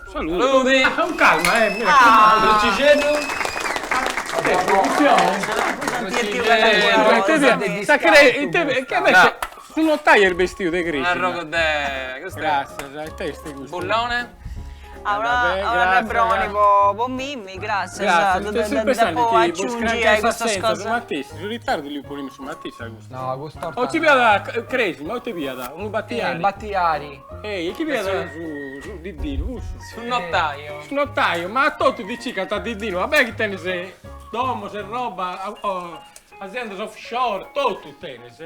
Saludi. Ah, cun calma, eh, mi raccomando. Drucixeddu. Sa cre... Che invece su notaio est bestiu de cresima. Arrogu de... Gràtzias, ite est custu? Bullone. Ah, una Nebroni po po mimmi, gràtzias. Gràtzias, Depo aciungi a custas cosas. Su matessi, su ritardu li ponimus su matessi a custu. No, cust'orta O ci fiat cresima, o ite fiat? Unu batiari. Batiari. Ei, e chi fiat su su Didinu, cussu? Su notaio. Su notaio, ma a totu ti circant a Didinu, va bè chi tenis domos e roba, aziendas offshore, totu tenis.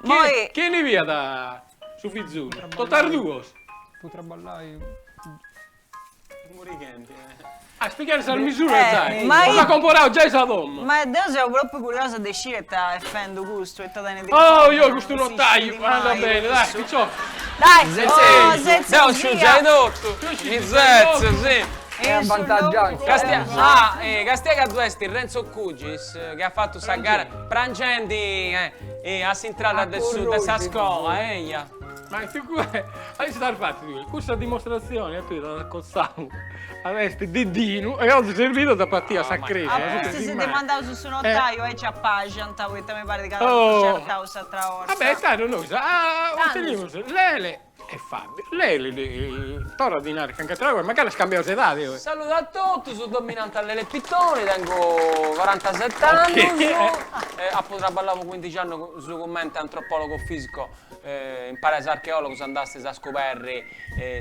Moi. Chini fiat su fizulu? Totas duos? Po traballai. Murighenti. Ah, est pighendi sas misuras giai. Ma At comporau giai sa domo. Ma deu seu propriu curiosa de sciri ita est fendu custu, ita tenit in Oh, io custu notaiu, andat bene, dai, piciocus. Dai, oh, setzi Deu sciu giai totu. Mi setzu, si. È avvantaggiante. Castia, ah, castia ca ddu est Renzo Cugis chi at fatu sa gara prangendi a s'intrada de su de sa scola, eia. Ma tu aici t'as fatu tui, cussa dimostratzioni a tui t'at acotzau, est Didinu e ozi ses bidu at partiu a sa cresia. A pustis ddi mandaus su notaiu aici apaxant, poita mi parit ca dd'apu certau s'atra 'orta. Va bè, tando nois tenimus Lele e Fabio. Lele torrat a nai canchi atera cosa, magari as cambiau s'edadi oi. Saludu a totus, deu mi nant Lele Pittoni, tengu corantaset'annus, apu traballau po cuindixi annus cumenti antropologo fisico Impari a is archeòlogos andastis a scoberri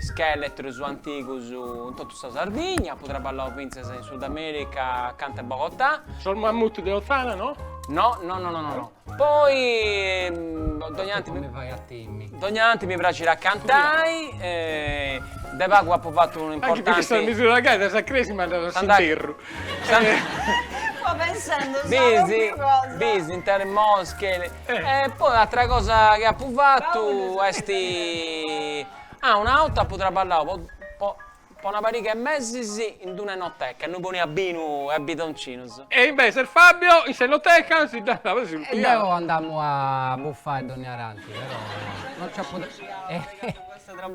schèletrus antigus in totu sa Sardigna, apu traballau fintzas in Sud America acanta 'e Bogotà. Sos mammut de Otzana no? No, no, no, no, no. Poi dogna tanti Mi fai a timmi. Dogna tanti mi praxit a cantai, de pagu apu fatu Anchi perché sa un'importanti misura gai de sa cresima andat a s'interru. Fua pensendu sa propriu cosa. Bis, inter mosche E poi un'atra cosa chi apu fatu est, ah una 'orta apu traballau po po po una pariga 'e mesis in d'una enoteca, innui poniat binu e bidoncinus. E invece Fabio in s'enoteca si dd'andabat su E deu andamu a bufai dogna tanti, però non nci apu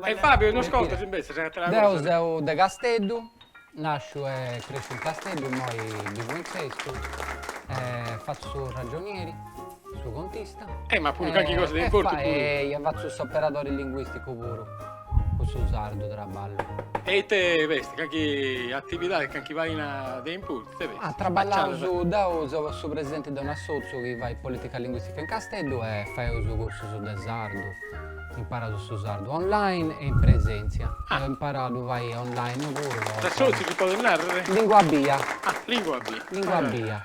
E Fabio nos contas invece s'atera cosa. Deu seu de Casteddu Nasciu e cresciu in Casteddu, immoi bivu in Sestu, fatzu su ragionieri, su contista. Eh ma puru carchi cosa de importu puru. E fatzu s'operadori linguisticu puru, cun su sardu traballu. E ite b'est, carchi atividadi, carchi faina de importu, ite b'est? Ah, traballaus, deu seu su presidenti de un'assotziu chi fait politica linguistica in Casteddu e faeus cursus de sardu. Imparaus su sardu online e in presèntzia. Ah. Imparo a ddu fai online puru. S'assòtziu si podet nàrrere? Lingua Bia. Ah, Lingua Bia. Lingua Bia.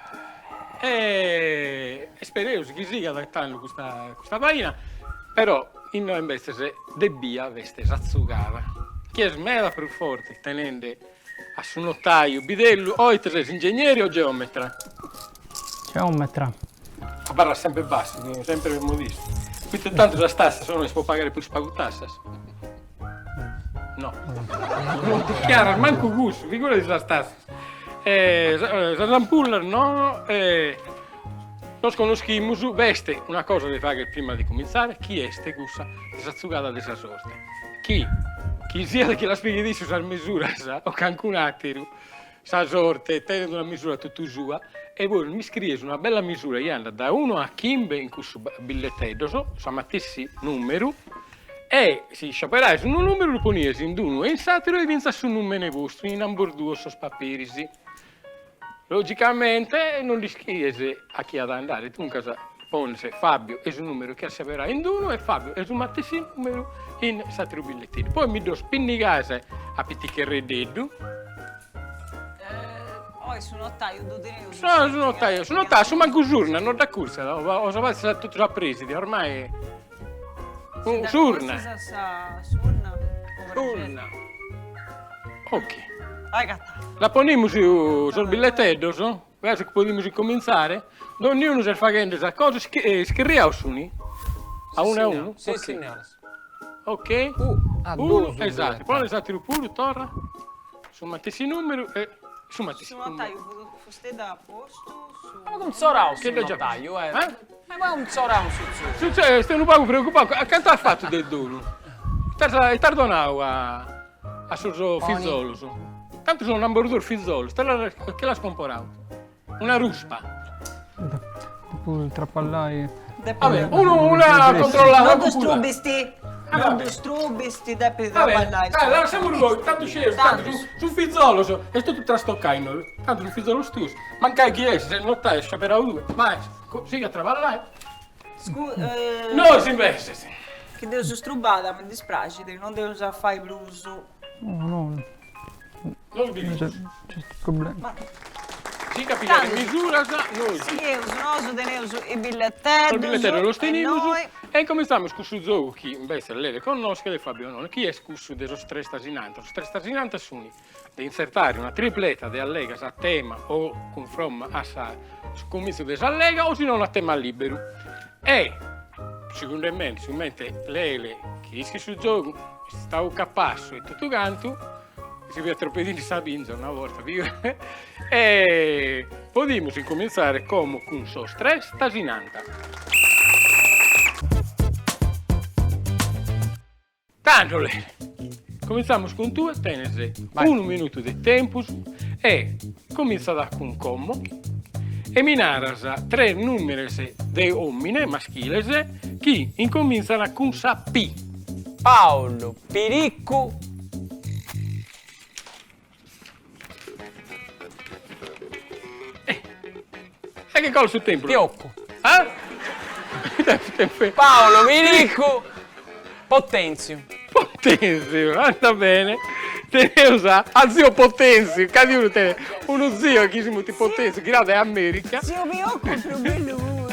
E spereus chi sigat tando custa custa faina, però innoi imbetzes de bia b'est sa tzugada, chi est meda prus forte tenende a su notaiu Bidellu, o ite ses, ingegneri o geometra? Geometra. Abarrat sempre bassu, sempre modistu. Poita tantu sas tassas non si po pagare prus pagu tassas. No. Non ti chiaras mancu cussu, figurati sas tassas. Sas ampullas no e nos connoschimus, b'est una cosa de fagher prima de cumintzare, chi est cussa de sa tzugada de sa sorte. Chi chi siat chi las pighet issu sas misuras o cancun'ateru, sa sorte tenet una misura totu sua e bois m'iscries una bella misura chi andat da unu a chimbe in cussos billeteddos, sa matessi numeru, e si iscioperais unu numeru lu ponies in d'unu e in s'ateru e fintzas su numene bostru in ambos duos sos paperis. Logicamente non l'ischies a chie at a andare, duncas pones Fabio e su numeru chi as seberadu in d'unu e Fabio e su matessi numeru in s'ateru billettinu. Poi mi ddos pinnigais a piticherreddeddu. Oi su notaiu ddu teneus. No, su notaiu, su notaiu, su mancu s'urna non dd'acurtziat, o sa fai totu sa presidi, ormai S'urna. S'urna. S'urna. Ok. La ponimus sos billeteddos, adesso chi podimus incomintzare, donniunu s'est faghende sa cosa, ischirriaus sunt? A unu a unu? Si signores. Ok. Unu, esatto, pone s'ateru puru, torra, su matessi numeru e su matessi numeru. Su notaiu fustei dd'at postu su. Ma cuntzorau su notaiu, eh. Ma cuntzorau su tzu. Su tzu est unu pagu preocupau, cantu at fatu de dolu? Ita as donau a. A sos fizolos. Tantu sun ambos duos fizolos, te che l'as comporadu? Una ruspa. Depu traballai. Va bene, unu una controllada. Non ddu strubist, non ddu strubist, depis traballai. Dai, lassamus goi, tantu scieus, tantu sun fizolos, est totu trastocai innoi, tantu sun fizolos tuus, mancai chi est, ses notai, sciaperau tue, ma sighi a traballai. Nois imbetzes. Chi dd'eus strubada, mi dispraxit, non dd'eus a fai prus. No, no. Non bi nc'est problema. Si ca pigat is misuras, nois. Sigheus, nosu teneus is billetteddus. Sos billeteddos los tenimus e incominzamus cun su giogu chi imbetzes Lele connoschet e Fabio nono, chi est cussu de sos tres tasinantas. Sos tres tasinantas sunt de intzertare una tripleta de allegas a tema o cunfromma a sa su cumintzu de s'allega o si nono a tema liberu. E segundu me, sigomente Lele chi ischit su giogu est istadu capassu e totu cantu, si fiat tropedinde sa pinza una borta e podimus incomintzare como cun sos tres tasinanta. Tando Lele, comintzamus cun tue, tenes unu minutu de tempus e comintzat cun como e mi naras tres numenes de omine maschiles chi incomintzan cun sa P. Paulu, Piricu. E che colat su tempus? Pioccu. Ah? Paolo, Piricu, Potenziu. Potenziu, anda bene. Teneus a a zio Potenziu, ca unu tenet unu zio chi si mutit Potenziu, ghiradu dae America. Zio Pioccu est prus bellu puru.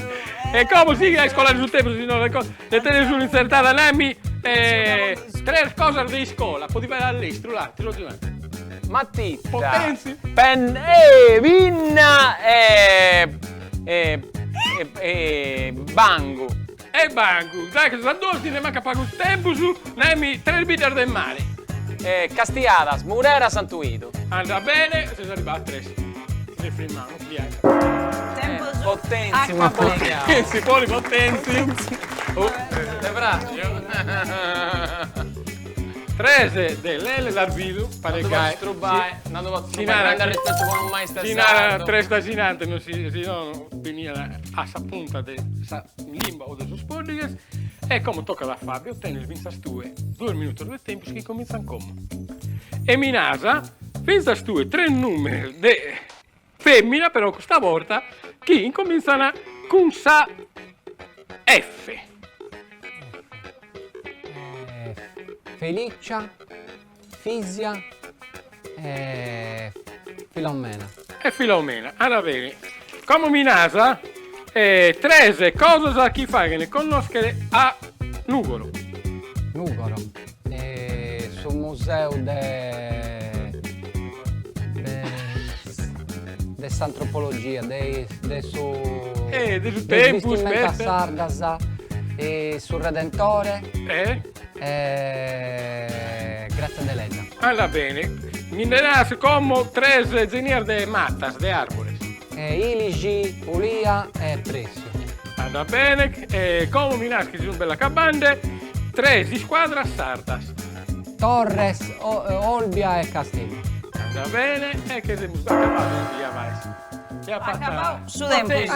E como sighi a iscolare su tempus, si no nde tenes una intzertada, nami tres cosas de iscola, po ti fai a lestru, là, ti so giuende. Matita. Potenzi. Pen e pinna e e e bangu. E bangu, dai che sas duas ti nde mancat pagu tempus, nami tres biddas de mare. Castiadas, Murera, Santu 'Idu. Andat bene, ses arribadu a tres. Ti ses frimmadu, bianca. Tempus Potenzi, ma Potenzi, poli potenzi. De praxiu. Tres de Lele l'as bidu, paret gai. Si narat si narat tres tasinantes, non si si no beniat a sa punta de sa limba o de sos poddighes. E como tocat a Fabio, tenes fintzas tue duos minutos de tempus chi comintzan como. E mi nas fintzas tue tres numenes de femina, però custa borta, chi incomintzan cun sa F. Felicia, Fisia e Filomena. E Filomena, andat bene. Como mi nas tres cosas chi faghen connoschere a Nugoro. Nugoro, su museu de de s'antropologia, de de su de su tempus, de is bistimentas sardas, su Redentore e Grazia Deledda. Andat bene. Mi nde nas como tres zenias de matas, de arbores. Ilixi, Ulia e Pressiu. Andat bene. E como mi nas chi sun belle acabande tres iscuadras sardas. Torres, Olbia e Casteddu. Andat bene e che semus acabados ja vais. Ja Acabau su tempus.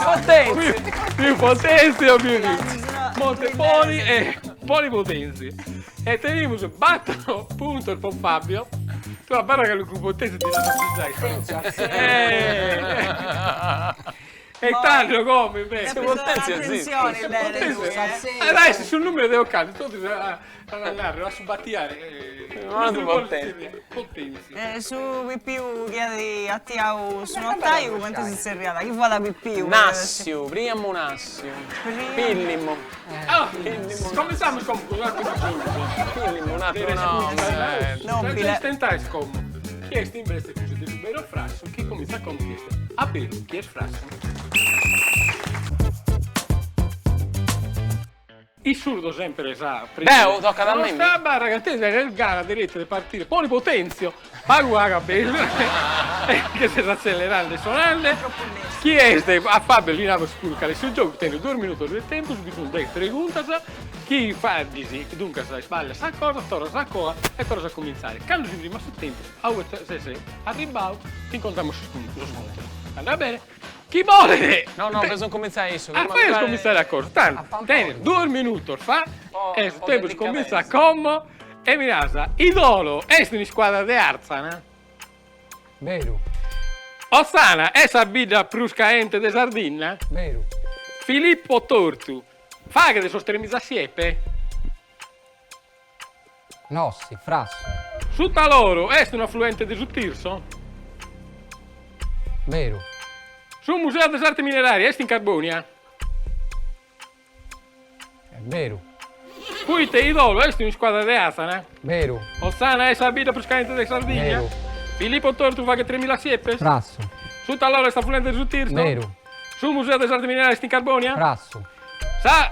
Potenzi. Più Potenzi o più Monte Poli e Poli Potenzi. E tenimus bator puntos po Fabio. Tue abarra ca cun Potenzi ti l'as a E tando como invece. Potenzi esistit. At a essi su numene de ocannu, totus a narrer, a su batiare. Potenzi. Su pipiu chi at atiau su notaiu cumenti si zerriat? Chi fuat pipiu? Nassiu, Priamu Nassiu. Pillimu. Cominzamus como cun un'ateru giogu. Pillimu, un'ateru nome. Nobile. Istentais como. Chi est invece cussu de su beru o frassu chi cominzat como chi est a beru chi est frassu. Issurdo sempre sa Deu tocat a mimmi. Abarra ca tenes gana deretu de partire, poni potenzio, pagu pagu a bellu, che ses atzelerande e sonande, chi est a Fabio li namus puru cale est su giogu, tenes duos minutos de tempus, bi sunt deghe preguntas, chi faddis, duncas isballias sa cosa, torras a coa e torras a cumintzare, cando si frimat su tempus, a ue ses arribbadu, ti contamus sos puntos, andat bene Chi bolet! No, no, bisonzu comintzai issu. Ah, fai comintzare a cosa. Tantu, tenes duos minutos, fa, e su tempus comintzat como, e mi naras, Idolo est un'iscuadra de Arzana? Beru. Otzana est sa bidda prus caente de Sardinna? Beru. Filippo Tortu faghet sos tremiza siepe? Nossi, frassu. Su Taloro est un'afluente de su Tirso? Beru. Su Museu de s'Arte Mineraria est in Carbònia? Est beru. Poite Idolo est un'iscuadra de Arzana? Beru. Otzana est sa bidda prus caente de Sardigna? Beru. Filippo Tortu faghet tremila siepes? Frassu. Su Taloro est afluente de su Tirso? Beru. Su Museu de s'Arte Mineraria est in Carbònia? Frassu. Sa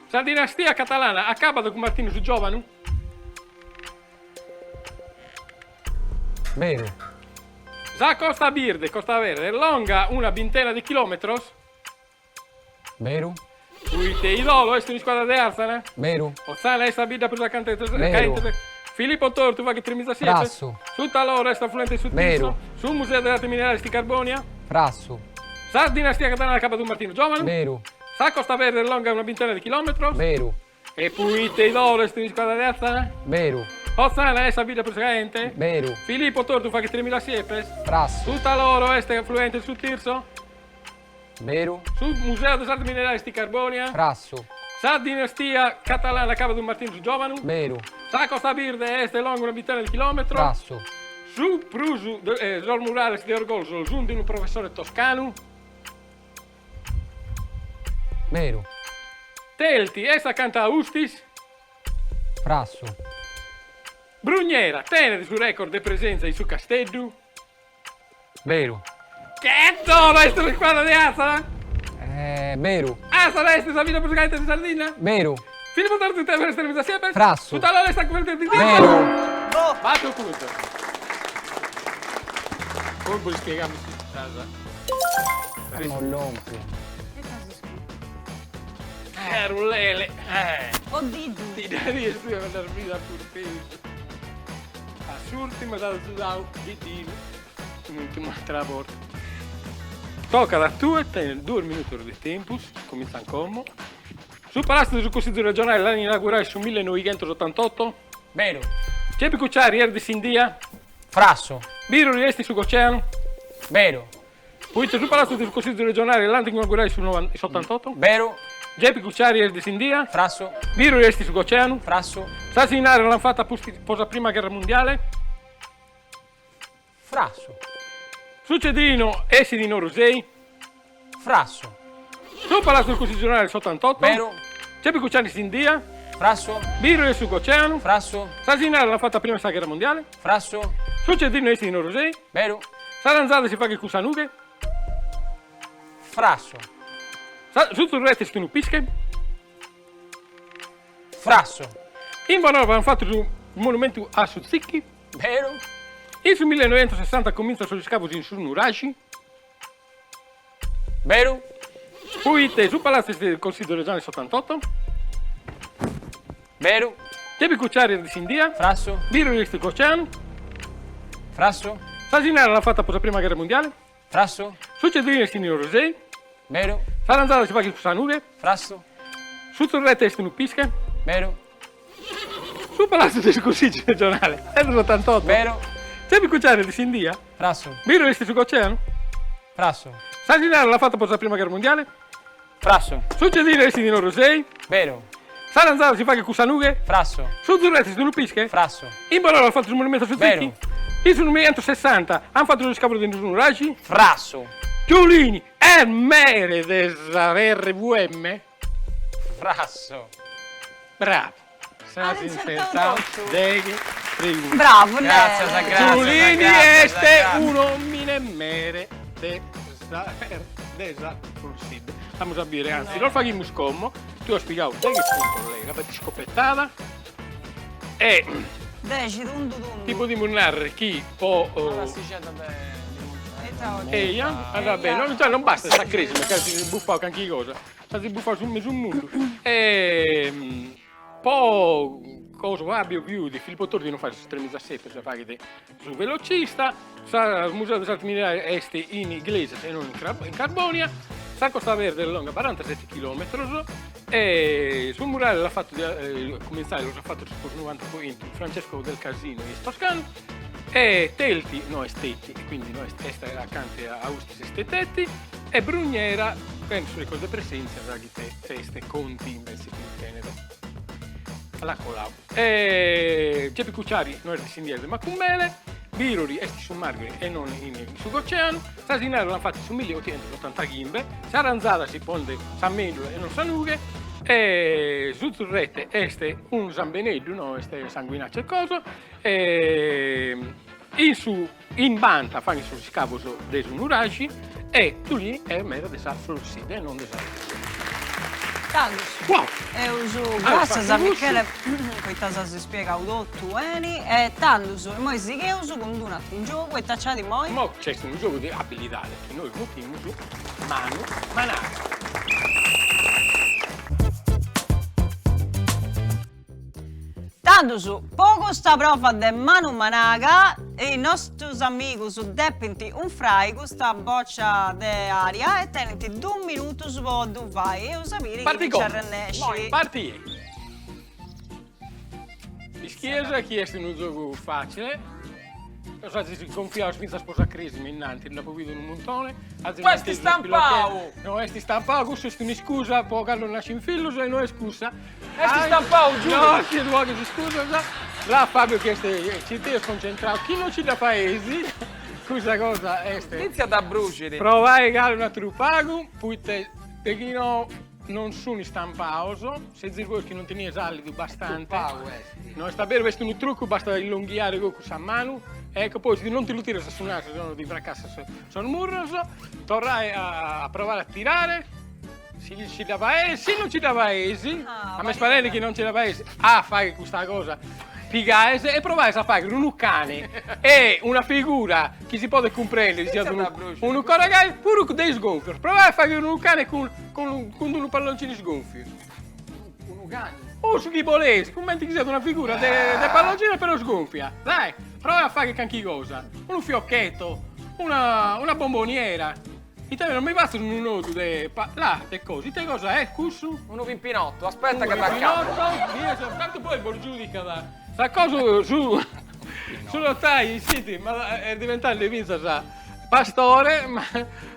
Sa dinastia catalana acabat cun Martinu su Giòvanu? Beru. Sa Costa Birde, Costa Verde, est longa una bintena de chilòmetros? Beru. Poite Idolo est un'iscuadra de Arzana? Beru. Otzana est sa bidda prus acanta de Beru. Filippo Tortu faghet tremiza siepes? Frassu. Su Taloro est afluente de su Tirso? Beru. Su Museu de Arte Mineraria est in Carbònia? Frassu. Sa dinastia catalana acabat cun Martinu Giòvanu? Beru. Sa Costa Verde est longa una bintena de chilòmetros? Beru. E poite Idolo est un'iscuadra de Arzana? Beru. Otzana est sa bidda prus caente? Beru. Filippo Tortu faghet tremila siepes? Frassu. Su Taloro est afluente de su Tirso? Beru. Su Museu de s'Arte Mineraria est in Carbònia? Frassu. Sa dinastia catalana acabat cun Martinu su Giòvanu? Beru. Sa Costa Birde est longa una bintena de chilòmetros? Frassu. Su prus sos murales de Orgòsolo sunt de unu professore toscanu? Beru. Telti est acanta a Ustis? Frassu. Brugnera tenet su record de presèntzia in su Casteddu? Beru. Che Idolo est un'iscuadra de Arzana? Beru. Arzana est sa bidda prus caente de Sardinna? Beru. Filippo Tortu tenet tremiza siepes? Frassu. Su Taloro est afluente de Beru. Bator puntos. Poi bos ispiegamus sas. Semus lompiu. Caru Lele. Odiddu. Ti dda dies tue ma ddas vida prus peus. A s'urtimu at azudau Didinu un'atera borta. Tocat a tue, tenes duos minutos de tempus, comintzan como. Su Palatzu de su Cussizu Regionale l'an inaugurau in su millenoighentos-otantotto? Beru. Geppi Cucciari est de Sindia? Frassu. Birori est in su Goceanu? Beru. Poite su Palatzu de su Cussizu Regionale l'ant inaugurau in su s'otantotto? Beru. Geppi Cucciari est de Sindia? Frassu. Birori est in su Goceanu? Frassu. S'Asinara l'ant fata pustis po sa prima gherra mundiale? Frassu. Su Cedrinu essit in Orosei? Frassu. Su Palatzu de su Cussizu Regionale s'otantotto? Beru. Geppi Cucciari Sindia? Frassu. Birori est su Goceanu? Frassu. S'Asinara l'ant fata prima 'e sa gherra mondiale? Frassu. Su Cedrinu essit in Orosei? Beru. S'aranzada si faghet cun sa nughe? Frassu. Sa su tzurrete est unu pische? Frassu. In Bonorva ant fatu su monumentu a su Zicchi? Beru. In su millenoighentos-sessanta comintzant sos iscavos in su Nuraxi? Beru. Poite su Palatzu de su Consizu Regionale s'otantotto? Beru. Geppi Cucciari est de Sindia? Frassu. Birori est Goceanu? Frassu. S'Asinara l'ant fata po sa prima gherra mundiale? Frassu. Su Cedrinu est in Orosei? Beru. S'aranzada si faghet cun sa nughe? Frassu. Su tzurrete est unu pische? Beru. Su Palatzu de su Cussìgiu Regionale est de s'otantotto? Beru. Geppi Cucciari est de Sindia? Frassu. Birori est su Goceanu? Frassu. S'Asinara l'ant fata po sa prima gherra mundiale? Frassu. Su Cedrinu est in Orosei? Beru. S'aranzada si faghet cun sa nughe? Frassu. Su tzurrete est unu pische? Frassu. In Bonorva ant fatu su monumentu a su Zicchi? Beru. In su millenoighentos-sessanta ant fatu sos iscavos de su Nuraxi? Frassu. Giulini est mere de sa RVM? Frassu. Bravu. As intzertau deghe preguntas. Bravu, Lele. Gràtzias, gràtzias. Giulini gràtzias, est gràtzias. un'òmine mere de sa de sa Consid. Amus a bìdere, anzi, los faghimus como. Tui as pigau dexi puntus Leila, bella iscopetada e Dexi tundu tundu. Ti podimus narrer chi po Eia, andat beni, no già non bastat sa cresima ca si bufau canchi cosa, s'at bufau su mesu mundu e po cosa Fabio Chiudi, Filippo Tordi non fait su tremizasetti, faghet su velocista, sa Museu de s'Arte Mineraria est in Iglesias e non in Carbonia, sa Costa Verde est longa barantaseti chilometros e su murale l'at fatu cumintzai los at fatos po su novanta po chentu Francesco del Casino est toscanu e Telti no est Teti e quindi no est est acante a Austis est Teti e Brugnera penso ecco de presenzia sa chi est Conti invece chi lu tenet l'at colau E Geppi Cucciari no est de Sindia est de Macumele, Birori est in su Marghine e non in su Goceanu, s'Asinara l'ant fatu in su milliotochentosottantachimbe, s'aranzada si ponet sa mendula e non sa nughe, e su zurrete est unu sambeneddu, no est sanguinaccio e cosa, e in su in Banta faghent sos iscavos de su nuraxi e Tulini est mere de sa Florsida e non de sa Russia. Tandus, Wow! Eus gràtzias a Michele poita s'as ispiegau totu 'eni e tandus immoi sigheus cun d'unu atru giogu e ita nc'at immoi? Immoi nc'est unu giogu de abilidade chi nois mutimus manu managa. Tandus, po custa prova de manu managa, is nostus amigus depint unfrai custa bòcia de aria e tenint dus minutus po ddu fai, eus a biri chini nci arrennescit. Parti! Ischies chi est unu giogu facile Los azis gonfiados fintzas po sa cresima innanti, nd'apo bidu unu muntone. Azis No est istampau! No est istampau, cussu est un'iscusa po cando nascin fillus e no est cussa. Est istampau, giuru! No, si duas iscusas. Là Fabio chi est citiu est concentrau, chi non ci dda faeis, cussa cosa est. Initziat a bruxiri. Provai galu un'ateru pagu, poite de chi no non sun istampaos, sezis bois chi non tenies àlidu bastante. No est aberu, est unu trucu, bastat a illonghiare goi cun sa manu, ecco, poi si non ti lu tiras a su nasu, si no ti fracassas sos murros, torrai a provare a tirare, si ci dda faeis, si non ci dda faeis, a m'est parende chi non ci dda faeis a fagher custa cosa, pigaes e provais a fagher unu cane e una figura chi si podet cumprender, siat unu unu coragai, puru de isgonfios, provai a fagher unu cane cun cun unu palloncinu isgonfiu. Unu cani. O su chi boleis, cumenti chi siat una figura de de palloncinu però sgonfia. Dai, provai a fagher canchi cosa, unu fiocchetto, una una bomboniera. Ite non mi fatzas unu nodu de pa là de cosa, ite cosa est cussu? Unu pimpinottu, aspetta ca t'acatto. Unu pimpinotto, tantu poi bos giudicat sa cosa su su notaio isceti, ma est diventende finzas pastore, ma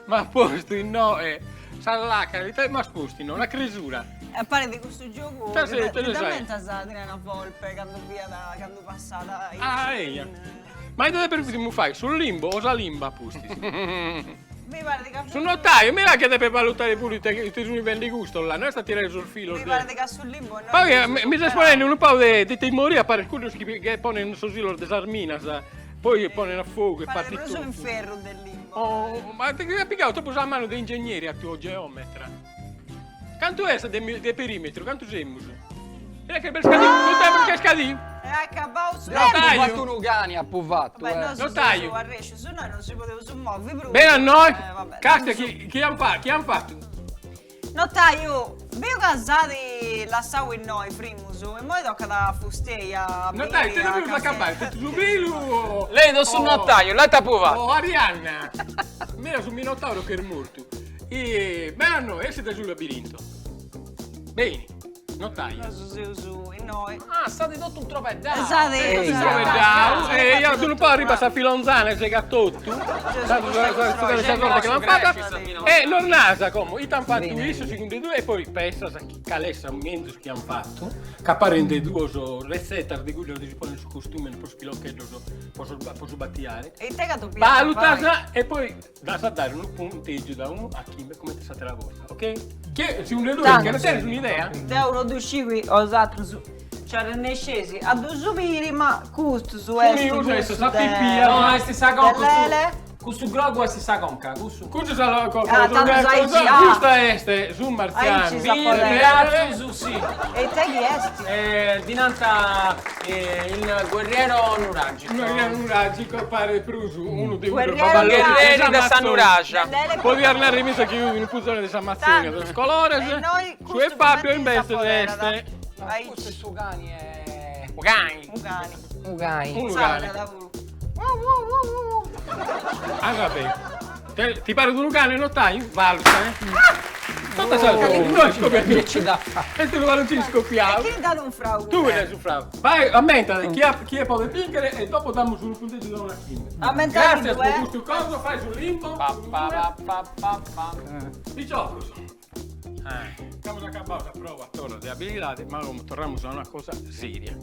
m'at postu innoe sa lacana, ite m'as postu innoe, una cresura. E paret custu giogu, ti dd'ammentas Adriana Volpe candu fiat, candu passat in Ah eia, ma ite depimus fai, su limbo o sa limba a pustis? Mi paret ca Su notaio, mira che depet valutare puru ite ite sun fendi custos là, no est a tirare sos filos Mi de paret ca su limbo no Poi mi ses ponende unu pagu de de timoria, paret cuddos chi che ponen sos ilos de sas minas, poi ponen a fogu e Paret partit prus totu. inferru de limbo. Oh, ma ti at pigau totu sa manu de ingegneri a tui o geometra. Cantu est de de perimetru, cantu semus? Mira che b'est cadiu, su tempus ch'est cadiu. E acabau su Deu apu tempus. fatu unu cani, apu fatu. Vabbè, nosu Notaio. seus arrescius, noi non si podeus movi prus. Bene a noi, Eh, vabbè, castia nosu- chi chi an fatu, chi an fatu. Notaio, biu ca s'at lassau innoi frimus, immoi tocat a fustei a biri Notaio, ite a devimus Casteddu. acabbai, totu su pilu o Lei no su notaio, lei ite apu fatu. O Arianna, mira su minotauro ch'est mortu. Bene a noi, essi dae su labirinto. Beni, notaio. Nosu seus innoi. Ah, s'at totu introbeddau. S'at Introbeddau, e iat unu pagu arribat sa filonzana e segat totu. Sa sorte chi l'ant fata. E nos nas como ite ant fatu issos segundu tue e poi pessas chi cale est sa menzus chi ant fatu, ca parent duas retzetas de cuddas chi si ponent su costumene po sos pilocheddos po su batiare. E ite cantu piat a fai? Valutas e poi Dd'as a dare unu puntegiu da unu a chimbe comente s'atera borta, ok? Chi segundu tui che tenis un'idea? Deu no ddu sciu chi 'osatrus nci arrennesceis a ddus biri, ma custus est Su miu est cussu sa de pipia. No, est sa de Lele. Cussu grogu est sa conca, cussu. Cussu sa conca, ah, tandus aici, ah. Custa est su martzianu. Aici s'apoderat. Su sì. E ite chi est? Eh, ddi nant il guerriero nuragico. Guerriero nuragico paret prus unu de cuddos Guerriero Guerrieri de sa nuraxa. Podiat narrer fintzas chi fut unu puzone de s'Amazzonia de sos colores. E noi Su 'e Fabio imbetzes est. Custu est su cani e. U cani. U cani. U cani. Unu cani. Ah, va bene. Ti paret unu cane notaio? Valuta, eh? Totta sa no iscopiau. Che ci da fa? Est unu palloncinu iscopiau. E chini dd'at unfrau? Tue dd'as unfrau. Vai, ammentate, chi ha, chie podet binchere e dopo damus unu punteggiu de unu a chimbe. Ammentadi Gràtzias tue. po custu coso, fai su limbo. Pa pa pa pa pa pa. Piciocos. Amus acabau sa prova torra de abilidade, ma como torramus a una cosa seria.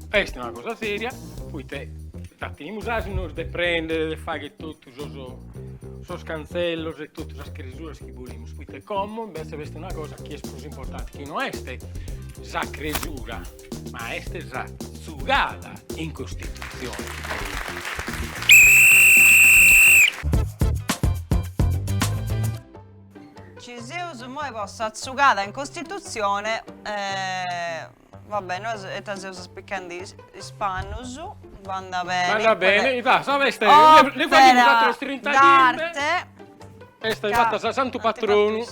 Est una cosa seria, poite dda tenimus asinus de prendere, de fagher totu sos sos cantzellos e totu sas cresuras chi bolimus, poite como invece b'est una cosa chi est prus importante, chi no est sa cresura, ma est sa tzugada in Costitutzione. Ci seus immoi po sa tzugada in Costitutzione, va bene, nois ita seus spichendi is pannus, banda beni. Banda beni, va, sa festa, ne faghimus ateros trintaghimbe. Est fata sa Santu Patronu,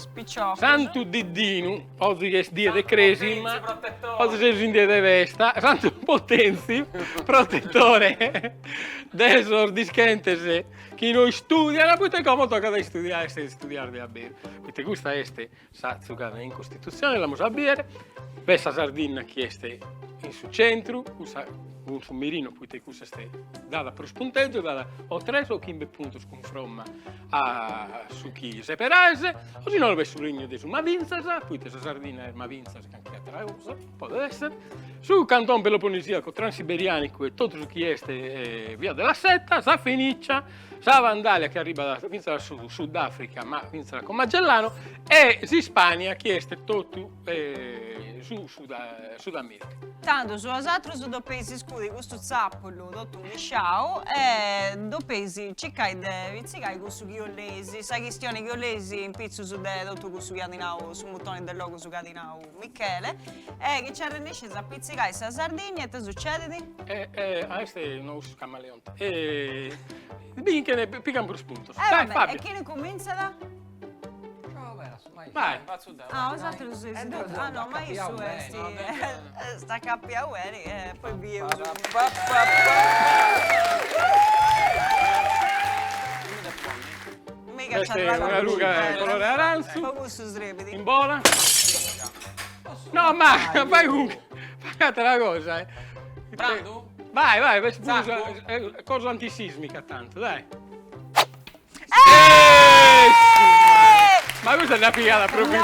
Santu Diddinu, ozi chi est die de cresima, ozi seus in die de festa, Santu Potenzi, protettore de sos dischentes Chi no istudian, poite como tocat a istudiare, est a istudiare de aberu, poite custa est sa tzugada in Costitutzione, l'amus a biere, b'est sa Sardinna chi est in su centru, cussa cun su mirinu, poite cussa est dada prus puntegiu, dada o tres o chimbe puntos cunfromma a su chi seperais, o si nono b'est su regnu de su Mavintzas, poite sa Sardinna est Mavintzas calchi atera cosa, podet esser, su Canton Peloponnesiaco Transiberianicu e totu su chi est Via della Seta, sa Fenicia, sa Vandalia chi arribat fintzas a su Sudafrica ma fintzas cun Magellano e s'Ispania chi est totu su Sud America. Tandus bosatrus dopeis iscudi custu tzapulu totu misciau e dopeis circai de pitzigai cussu chi 'oleis, sa chistioni chi 'oleis in pitzus de totu cussu chi at nau su muntoni de logus chi at nau Michele, e chi nci arrennescis a pitzigai sa Sardigna ite sucedit? E ah est no su camaleonte. E binchen pigan prus puntos. E va bene, e chini cumintzat? Vai. Ah, bosatrus seis totu. Ah no, ma issu est est acapiau beni e poi bieus. Miga Est una ruga 'e colore arantzu. Po cussu srebit. Imbola. No, ma fai cun fai atera cosa eh. Prandu? Vai, vai, b'est puru cosa antisismica tantu, dai. Ma custa dd'at pigada propriu in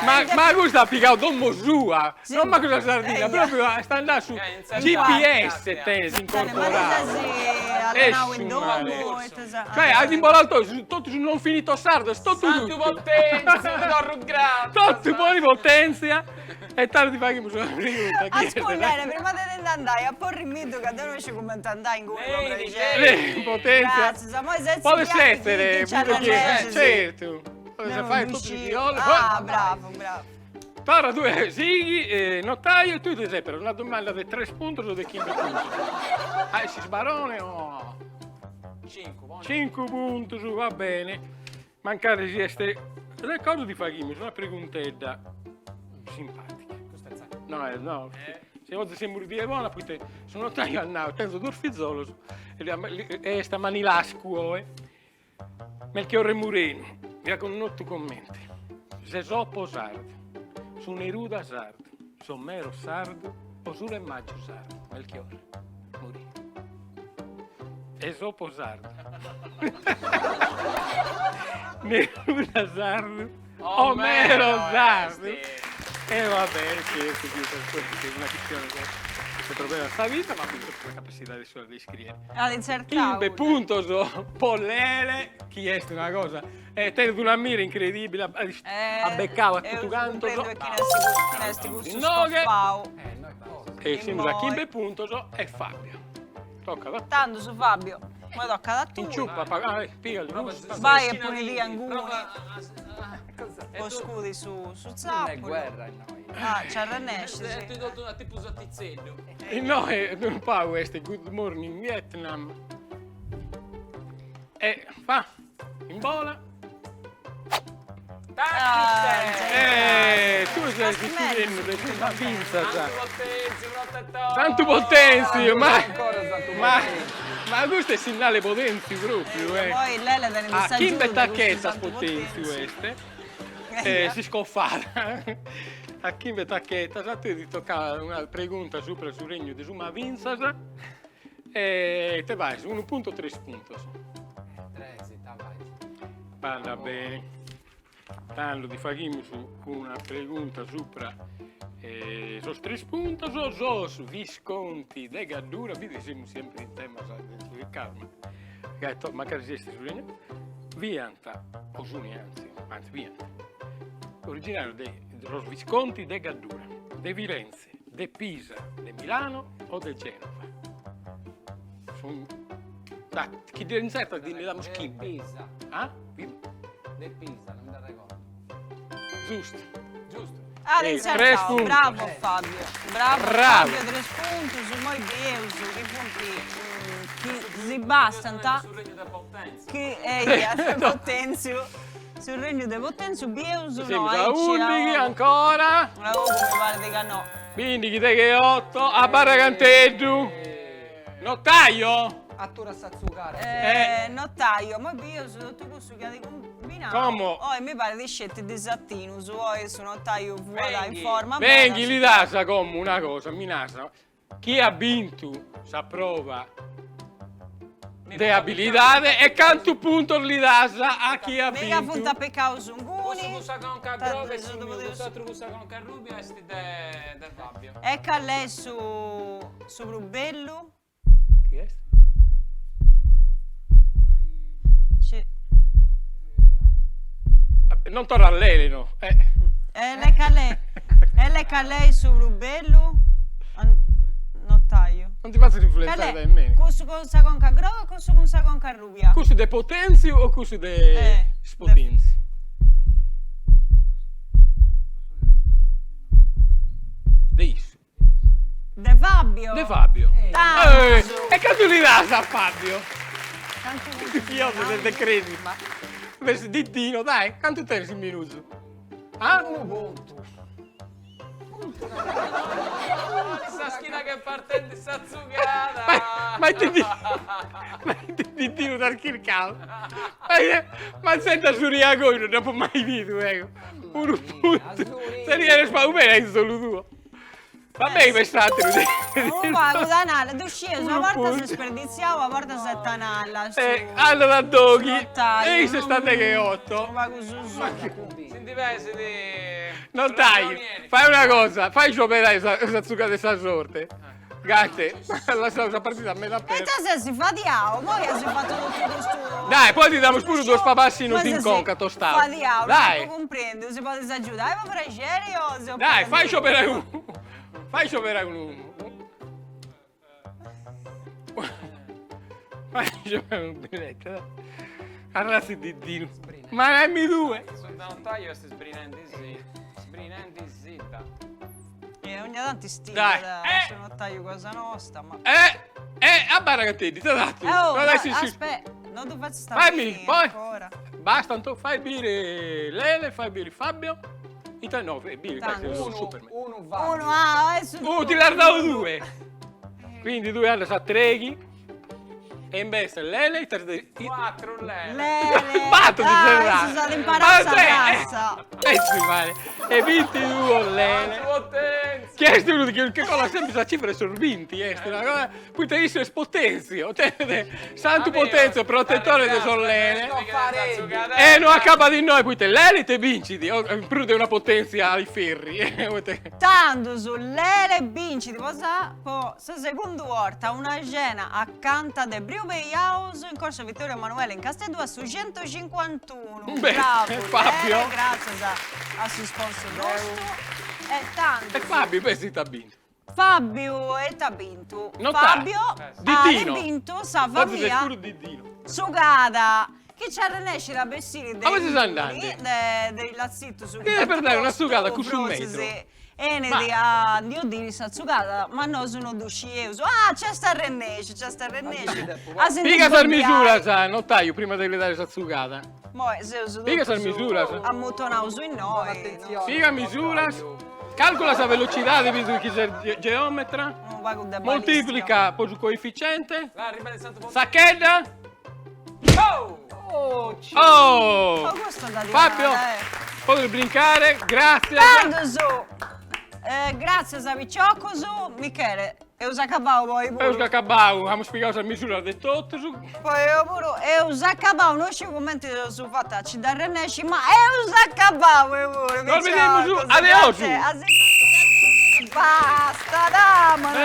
ma ma custa at pigau domo sua, non mancu sa Sardinna, propriu est andada su GPS tenet incorporau. Cioè at imbolau totu, totu su non finito sardo, est totu Santu Potenzi, ti torru gràtzias. Totu poni potenzia e tando ti faghimus una pregunta. Ascurta, prima de ti nd'andai, aporrimiddu ca deu no isciu cumenti andai inguni po prexeri. Potenzia. Gràtzias, moi setzi Podes sètzere, certu. Podes fai totu su chi 'olis. Ah, bravu, bravu. Torra tue sighi, notaio, e tue ti seperas una domanda de tres puntos o de chimbe puntos. A essi barone o. Cincu, poni. Cincu puntos, va bene. Mancari si est de cosa ti faghimus una preguntedda simpatica. Custa est sa. No, no, si ozi semus die bona, poite su notaio at nau, tenzo duos fizolos e est a manilascu oe. Melchiorre Murenu, fiat connotu comente s'Esopo sardu, su Neruda sardu, s'Omero sardu o su Re Magio sardu. Melchiorre Murenu. Esopo sardu. Neruda sardu. Omero sardu. E va bene, certu chi est una chistione de problema sa vida, ma fintzas sa capassidade sua de iscriere. At intzertau. Chimbe puntos po Lele, chi est una cosa, e tenet una mira incredibile, at becau a totu cantos. Eus cumpresu chini est cussu scoffau. E semus a chimbe puntos e Fabio. Tocat a te. Tandus Fabio. Moi tocat a tui. Inciupa, ah, pigali custa. Bai e ponidì inguni. Po scudi su tzapulu. guerra innoi. Ah, nci arrennescis. Est totu una tipu satitzeddu. Innoi unu pagu est Good Morning Vietnam. E fa, imbola. Eh, tu ses iscriendu de custa fintzas. Santu Potèntziu, ma ma ma custu est sinnale Potèntziu pròpriu, eh. Poi Lele tenit A s'agiudu chimbe de custu tacchetas Santu Potèntziu Potèntziu. est. E s'iscofada. A chimbe tacchetas, a tui ti tocat una pregunta subra su regnu de su ma fintzas. E ite fais, unu puntu o tres puntos? Tres, ita fais. Andat beni. Tando ti faghimus una pregunta supra sos tres puntos, sos Visconti de Gaddura, bidi semus sempre in temas de su karma, mancari siat su regnu, fiant, o suni anzi, anzi fiant, originarios de sos Visconti de Gaddura, de Firenze, de Pisa, de Milano o de Genova? Sun da chi ddi intzertas ti ndi damus chimbe. De Pisa. Ah? De Pisa, non mi dd'arregordu. Giustu. Giustu. At Tres intzertau, puntos. bravo Fabio. Bravo Bravo. Fabio, tres puntus, immoi bieus chi funt chi si bastant. Su regnu de Potèntziu. Chi eia, de Potèntziu. Su regnu de Potèntziu bieus no Semus a aici undighi ancora. Una ogu mi parit ca no. Bindighi, degheotto, abarra canteddu. Notaio? Atura sa tzugara. Eh, notaio, immoi bieus totu cussu chi at cumbinau. Como. Oi mi parit sceti disatinus, oi su notaiu fuat in forma bona. Venghi, li das como una cosa, mi nas, chi at bintu sa prova de abilidade e cantu puntos li das a chi at bintu. Miga funt apicaus inguni. Cussu cun sa conca groga est su miu, cuss'atru cun sa conca arrubia est de Fabio. E cal'est su su prus bellu? Chi est? Non torrat Lele no. E cal'est e cal'est su prus bellu? Notaio. Non ti fatzas influenzare dae mene. Cussu cun sa conca groga o cussu cun sa conca arrubia? Cussu de Potèntziu o cussu de Spotèntziu? De issu. De Fabio. De Fabio. Tantus. E cantu li das a Fabio? Cantu puntus Io de de cresima. Invece Diddino, dai, cantu tenis in minuzu? Ah? Unu puntu. Sa schina ch'est partendi sa tzugada. Ma ite di ma ite Diddinu t'as chircau? Ma senta su riagoi non dd'apo mai bidu ego. Unu puntu. Seria pagu bene in solu tuo. Va beni per s'ateru. Unu pagu tanalla, ddu scieus, una borta s'est sperditziau, una borta s'est tanalla. Andat a doghi, e isse est a degheotto. Unu pagu su su. Si ndi pesit. Notai, fai una cosa, fai scioberai sa tzuga de sa sorte. Gate, lassaus sa partida meda aperta. E ita ses fadiau, moi as fatu totu custu. Dai, poi ti damus puru duos pabassinos in conca tostaus. Fadiau, non apu cumprendiu, si podis agiudai po praxeri o si Dai, fai scioberai unu, fai scioberai unu. Fai scioberai unu billete, dai. Arratzi Diddinu. Ma nami tue. Su notaio est sbrinendi si, sbrinendi si dda. E ogna tanti stilat su notaiu cosa nosta, ma. Eh! Eh! Abarra Cateddi, t'at datu. Oh, aspe', non ddu fatzu sta fini ancora. Basta Anto, fai biri Lele, fai biri Fabio. Ita no, biri, unu, Superman. Unu Fabio. Unu, ah, est su. Unu, ti l'as dau tue. Quindi tue andas a treghi. E invece Lele ita est Cuatru Lele. Lele. Batto ti Ah, serrà. issu s'at imparau sa trassa. E si fai. E bintiduos Lele. Chi est unu chi che colat sempri sa cifra 'e sos binti est una cosa, poita issu est Potenzio, tenet Santu Potenzio protettore de sos Lele. E no acabat innoi poita Lele ite bincit, in prus de una potenzia ai ferri. Tandus Lele bincit po sa po sa segundu 'orta una cena acanta de Briu House in Corso Vittorio Emanuele in Casteddu a su centocincuantunu. Bravu Lele, gràtzias a su sponsor nostu. E tandus. E Fabio invece ite at bintu? Fabio ita at bintu? No Fabio at Didino. bintu sa Fortzis est famia puru Didino. Tzugada chi nci arrennescit a bessiri de A ue ses andandi? de de is latzitus Chi depes dai una tzugada cussu metru. 'Enit a ndi 'oddiri sa tzugada, ma nosu no ddu scieus. Ah, nc'est arrennesciu, nc'est arrennesciu a si ndi Piga sas sboddai. misuras, notaiu, prima de li dare sa tzugada. Moi seus Piga sas totus misuras. ammutonaus innoi. Piga misuras, calcola sa velocidade bidu chi ses geometra. Unu pagu de balìstica. Moltiplica po su coefficiente. Sa chedda. Oh! Oh! Ma custa dda Fabio, podes brincare, gràtzias. Tandus, gràtzias piciocus, Michele, eus acabau po oi puru. Eus acabau, amus pigau sas misuras de totus. Po oi puru eus acabau, no sciu cumenti dd'eus fatu a nci dd'arrennesci, ma eus acabau oi puru, Nos bidimus, adeosu! Basta, ma no.